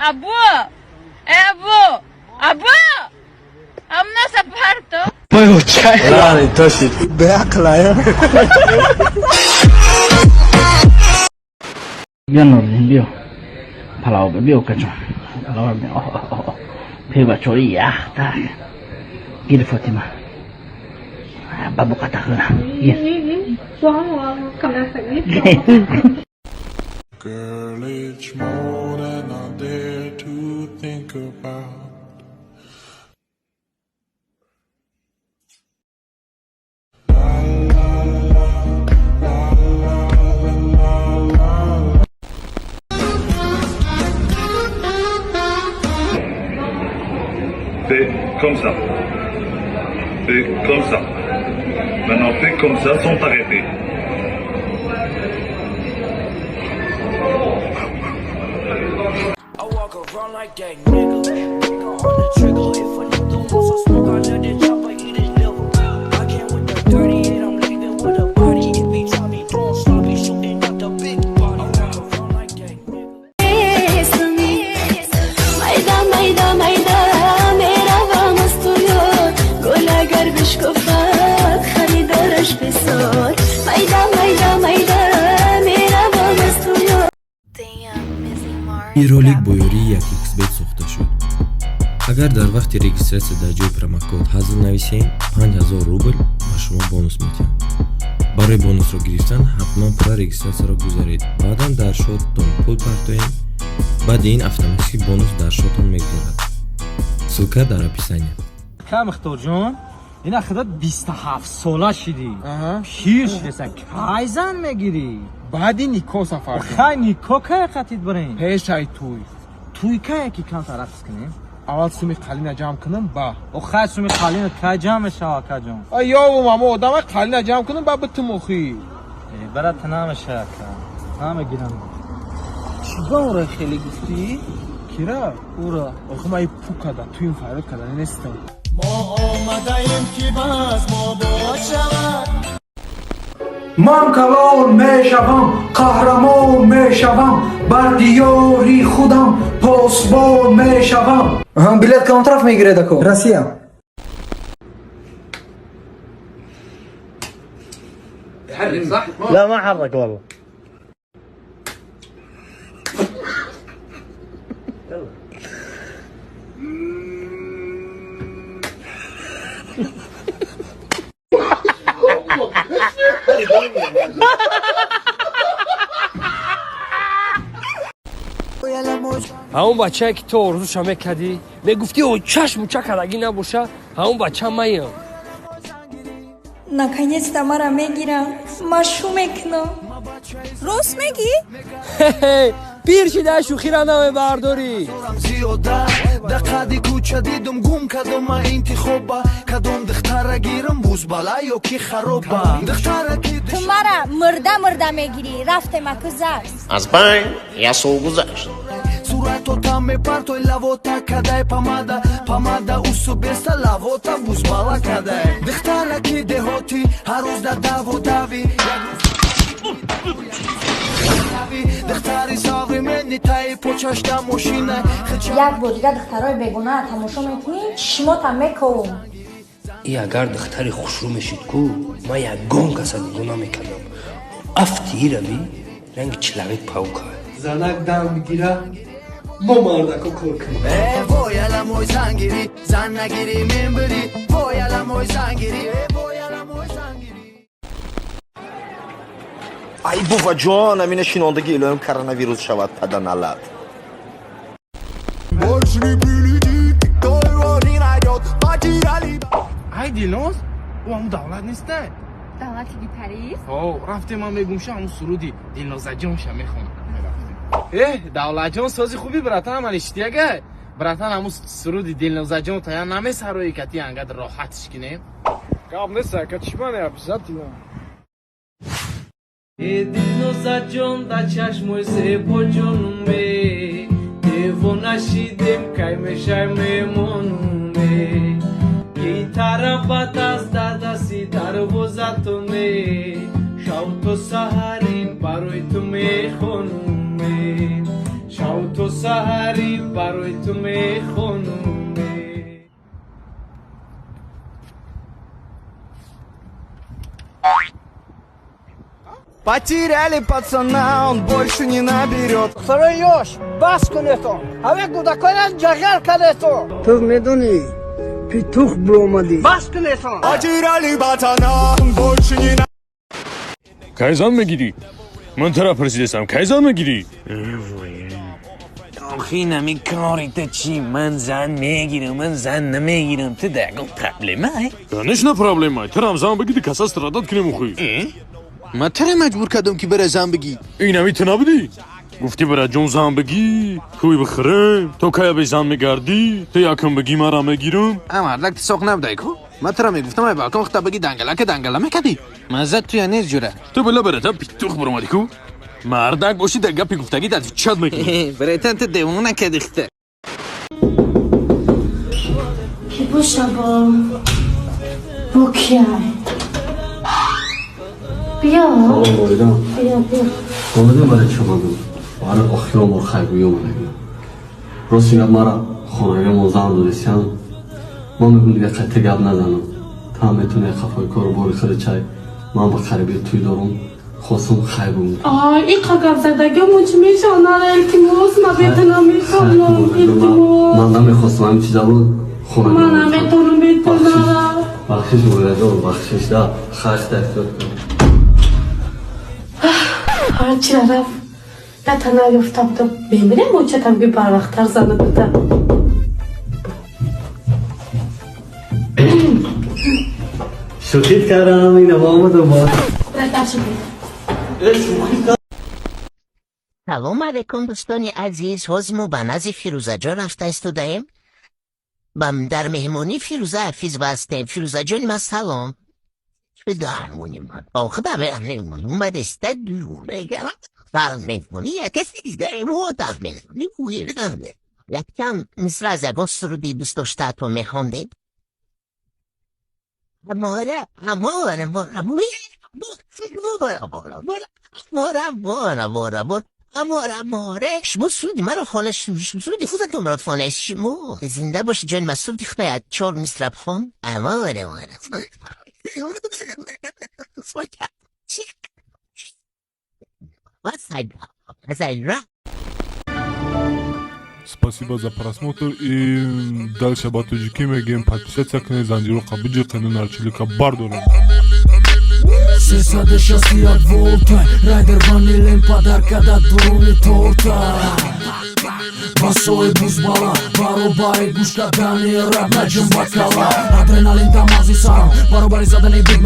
Абу! Э, Абу! Абу! Амно сапарто. Беақлая. Биё, Нуриддин, биё, палав биё, укаҷон, палав биё. Певачои яхта гир, Фотима, бабу қатахӯна гир. Girl, it's more than I dare to think about. La la la la la la la. Fais comme ça. Fais comme ça. Maintenant, fais comme ça sans t'arrêter. I walk around like that nigga. Finger on the trigger. If a nigga wants some smoke, I let it chopper eat his liver. I came with the dirty and I'm leaving with a body. If he try me doing sloppy, shooting out the big body. I walk around like that nigga. Майда, майда, майда меравам аз ту ёр, гул агар бишкуфад, харидараш бисёр. Майда, майда, майда меравам аз ту ёр. Ин ролик бо ёрии 1xBet сохта шуд. Агар дар вақти регистрация дар ҷои промокод ҳазл нависем, 5000 рубл ба шумо бонус медиҳанд. Барои бонусро гирифтан ҳатман пурра регистрацияро гузаред, баъдан дар шоттон пул партоед. Баъди ин автоматически бонус дар шоттон мегузарад. Ссылка дар описания. Ка, Мухторҷон, ина худат 27 сола шидӣ, пир шидеса, кай зан мегирӣ? Баъди нико, Сафар. Хай, нико кай қатид барем? Пешай туй. Туй кай ки камтар рақс кунем? Аввал суми қалина ҷамъ кунам, ба. О, хай, суми қалина кай ҷамъ мешава, акаҷон? Ёвум, амо одама қалина ҷамъ кунам, ба битумухӣ. Брат, намеша, ака, намегирам. Чӣ ба ора хеле гуфтӣ? Кира? Ура. Охи ман пу када туюм фарёд када нестам. Мо омадаем, ки баз мо бод шавад. Ман калон мешавам, қаҳрамон мешавам, бар диёри худам посбон мешавам. Билет кадом тараф мегиред, ако? Россия. لا، ما حرك والله. Ҳамон бачае, ки ту орзуша мекардӣ, мегуфтӣ, о чашму чакалагӣ набоша, ҳамон бача маям. Наконец-то мара мегирам, машу мекунам. Рост мегӣ? Пир шида шӯхира намебардорӣ. Зиёда да қади кӯча дидум, гум кадом ма интихоба, кадом духтара гирам, бузбала ё ки хароба духтара ки. Ту мара мурда мурда мегирӣ. Рафтем, аку, загс. Аз байн як сол гузашт. Суратота мепартой, лавота кадай, помада, помада усу беста, лавота бузбала кадай, духтараки деҳотӣ ҳар рӯз да даву дави, духтари современный, таи почашта мошина. Як бор дига духтарои бегонаро тамошо мекунӣ, чишмота мековум. И агар духтари хушрӯ мешид ку, ман ягон каса нигоҳ намекардам. Афти ирави ранги человек паука. Занак дам мегира, мо мардако кор кунем. Вой, аламой зангирӣ, зан нагирӣ, мембирӣ. Вой, аламой зангирӣ, вой, аламой зангирӣ. Ай, буваҷон, амина шинондаги илоҳим коронавирус шавад, паданалат. Больше не прилетит, никто его не найдет. Потеряли. Ай, Дилноз, ӯ ҳамун Давлат нестай? Давлати гитарист? О, рафтем, ман мегумша, ҳамун суруди Дилнозаҷонша мехонам. Э, Давлатҷон, сози хуби, братан, ман иштиягай, братан, ҳамун суруди Дилнозаҷон тая намесарои, кати ангад роҳатш кинем. Гап нест, ака, чӣ мане, обязательно. Э, Дилнозаҷон, да чашмои зебо ҷонуме, девона шидем, кай мешай мемонуме. Гитара ба даст, дар дасти дарвозатоне, шав то саҳарӣ барои ту мехонуме, шав то Саҳарӣ барои ту мехонум. Потеряли пацана, он больше не наберет. Второй ёш, бас кунетон. Ҳаве кӯдакона ҷағар кардетон. Ту медонӣ, петух биромадӣ. Бас кунетон. Потеряли пацана, он больше не Кай зан мегирӣ? Ман тара пурсидастам, кай зан мегирӣ? Охи, нами корита чӣ? Ман зан мегирам, ман зан намегирам, ту дагон проблема? Конечно, проблема. Тарам зан бигиди, каса страдать кунем охи. Ман тара маҷбур кардам, ки бара зан бигӣ. Инами ту набудӣ? Гуфтӣ, бара ҷон, зан бигӣ, тӯй бихӯрем, то кая бе зан мегардӣ, ту якум бигӣ, мара мегирам. А мардак, ту соқ набудай ку? Ман тура мегуфтам, ай балкон худта бигӣ, дангалака дангала мекардӣ. Маззат туя нест, ҷура. Ту била, барата, петух биромадӣ ку? Мардак бошӣ, дар гапи гуфтагӣ отвечать мекунӣ. Братан, ту девона накардӣ худта. Ки боша бо кияй? Биё. Салом, волидам. Биё, биё. Волидам, барои чӣ омадам? Барои охирон бор хайргӯӣ омадагӣ. Рости гап, мара хонагамон зан додисиям. Ман мегӯм, дига қатъи гап назанам. Та метавонӣ қафои кору бори хеле чай. Ман ба қариби тӯй дорум. Хостам хайр бигӯм. Ай, иқа гапзадагиамон чӣ мешавад? Илтимос, ма бе ту наметавонам, илтимос. Ман намехостам ҳамин чизаро хонагам. Ман наметавонам бе ту. Бахшиш, волидаҷон, бахшиш да. Хайр, эҳтиёт кун. Ҳарчира рафт, ята наёфта буда, мемирем. Очатам ки барвақттар зана буда. Шӯхит кардам, ина омадам бо. Салом алейкум, дӯстони азиз. Ҳозир мо ба назди Фирӯзаҷон рафта истодаем. Ба дар меҳмонӣ Фирӯза Ҳафизова ҳастем. Фирӯзаҷони ман, салом. Омадеста дар меҳмонӣ каси дар меҳмонӣ якчанд мисра аз ягон суруди дӯстдоштаатон мехондед. Amore, amore, amore, amore, amore, amore, amore, amore, amore, amore. Шумо суруди маро хона, суруди худатонро хона. Шумо зинда бошед, ҷони ман. Суруди худая чор мисра бихон. Amore, amore. Amore. Спасибо за просмотр и дальше ба тоҷикӣ мегӯем: подписаться кунед, занҷироқа биҷиқену нарчилика бардорем. 361 волта, райдер ванилен подарка да дуруни торта. Басои бузбала, баробари гӯш кардани рап, наҷум ба кала. Адреналин дар мағзи сарам, баробари задани бит.